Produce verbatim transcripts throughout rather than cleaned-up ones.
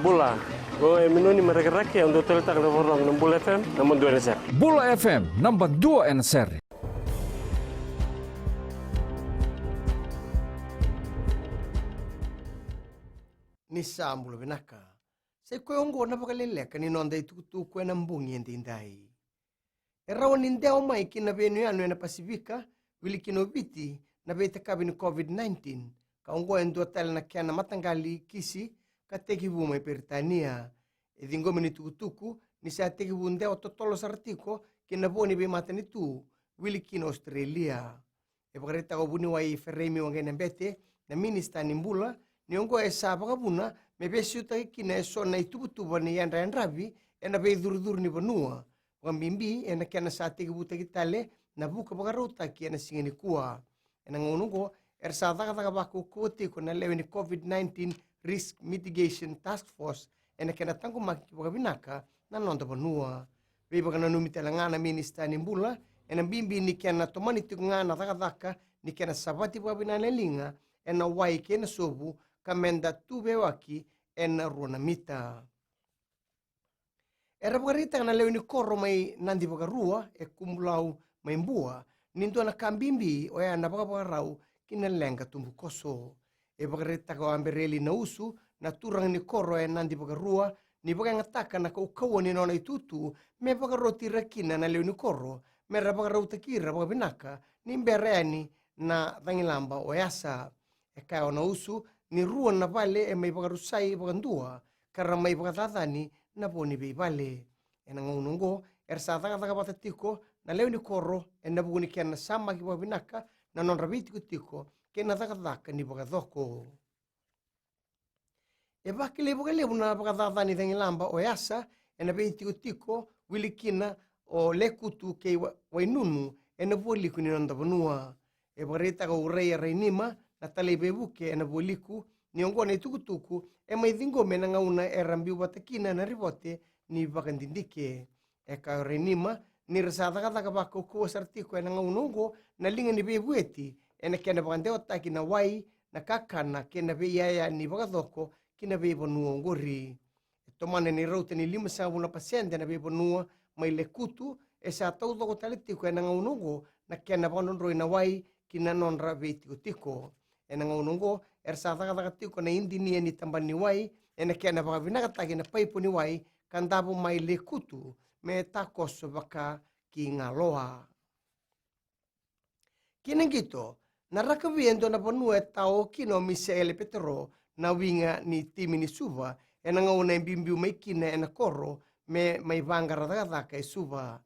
Bula, o e Minoni mai Rakiraki, au dau taleitaka na vakarorogo na Bula F M, naba dua ena sere. Bula F M, naba dua ena sere. Ni sa bula vinaka. Sa i koya oqo na vakaleleka ni noda itukutuku ena bogi edaidai. E rawa ni dewa mai ki na veiyanuyanu ena Pasifika, wili kina o Viti, na veitakavi ni COVID nineteen, ka oqo e dua tale na kena mataqali kisi ka tekivu mai Peritania. E ciqomi ni tukutuku ni sa tekivu dewa totolo sara tiko ki na vo ni veimatanitu, wili kina Ositerelia. E vakaraitaka o vuniwai Feremi Waqainabete, na minisita ni bula, ni oqo e sa vakavuna me vesuitaki kina eso na ituvatuva ni yadrayadravi ena veicurucuru ni vanua, vakabibi ena kena sa tekivutaki tale na vuka vakarautaki ena siga nikua. Ena gauna oqo, era sa cakacaka vakaukauwa tiko na lewe ni COVID nineteen Risk Mitigation Task Force ena kena taqomaki vakavinaka na noda vanua. Veivakananumi tale ga na minisita ni bula ena bibi ni kena tomani tiko ga na cakacaka ni kena savati vakavinaka na liga ena wai kei na sovu, ka meda tu veiwaki ena rua na mita. Era vakaraitaka na lewe ni koro mai Nadi Vakarua e Kubulau mai Bua ni dua na ka bibi oya na vakavakarau ki na leqa tubukoso. E vakaraitaka o Abereli Nausu, na turaga ni koro e Nadi Vakarua, ni vakayagataka na kaukauwa ni nona itutu me vakaroti ira kina na lewe ni koro me ra vakarautaki ira vakavinaka ni bera yani na cagilaba o Yasa. E kaya o Nausu ni rua na vale e mai vakarusai vakadua ka ra mai vakacacani na vo ni veivale. Ena gauna oqo era sa cakacaka vata tiko na lewe ni koro ena vuku ni kena samaki vakavinaka na nodra veitikotiko kei na cakacaka ni vakacoko. E vakilai vakalevu na vakacacani cagilaba o Yasa ena veitikotiko, wili kina o Lekutu kei Wa-, Wainunu ena vualiku ni noda vanua. E vakaraitaka o Uraia Rainima, na talai veivuke ena vualiku, ni oqo na itukutuku e mai ciqomi ena gauna era biu vata kina na ripote ni vakadidike. E kaya o Rainima ni ra sa cakacaka vakaukauwa sara tiko ena gauna oqo na liga ni veivueti ena kena vakadewataki na wai, na kakana kei na veiyaya ni vakacoko ki na veivanua oqori. E tomana ni rauta ni limasagavulu na pasede na veivanua mai Lekutu e sa taucoko tale tiko ena gauna oqo na kena vakadrodroi na wai ki na nodra veitikotiko. Ena gauna oqo era sa cakacaka tiko na idinia ni tabana ni wai ena kena vakavinakataki na paipo ni wai ka davo mai Lekutu me takoso vaka ki Galoa. Ki na qito, na rakavi e dua na vanua e tao kina o Misaele Petero, na wiga ni timi ni Suva, ena gauna e biubiu mai kina ena koro me mai vaqara cakacaka e Suva.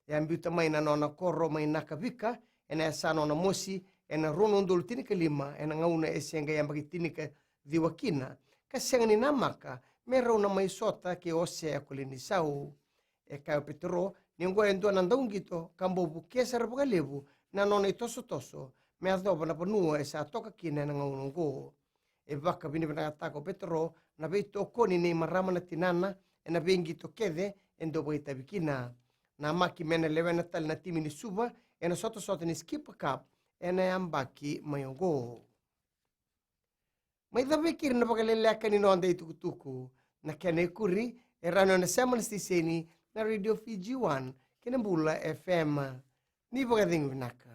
E a biuta mai na nona koro mai Nakavika ena yasana o Namosi ena rua na udolu tinikalima, ena gauna e se qai yabaki tinikaciwa kina, ka sega ni namaka me rau na mai sota kei Osea Kolinisau. E kaya o Petero ni oqo e dua na dauqito ka bau vukea sara vakalevu na nona itosotoso me yacova na vanua e sa toka kina ena gauna oqo. E vakavinavinakataka o Petero na veitokoni nei marama na tinana ena veiqito kece e dau vakaitavi kina. Namaki me na lewena tale na timi ni Suva ena sotasota ni Skipper Cup ena yabaki mai oqo. Mai cava e keri na vakaleleka ni noda itukutuku. Na kena ikuri e rawa ni o na sema na siteseni na Radio Fiji One kei na Bula F M. Ni vakacegu vinaka.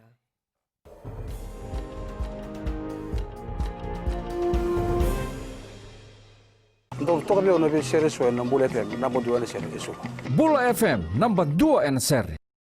Dou toka vei au na veisere eso ena Bula F M, naba dua ena sere eso. Bula F M, naba dua ena sere.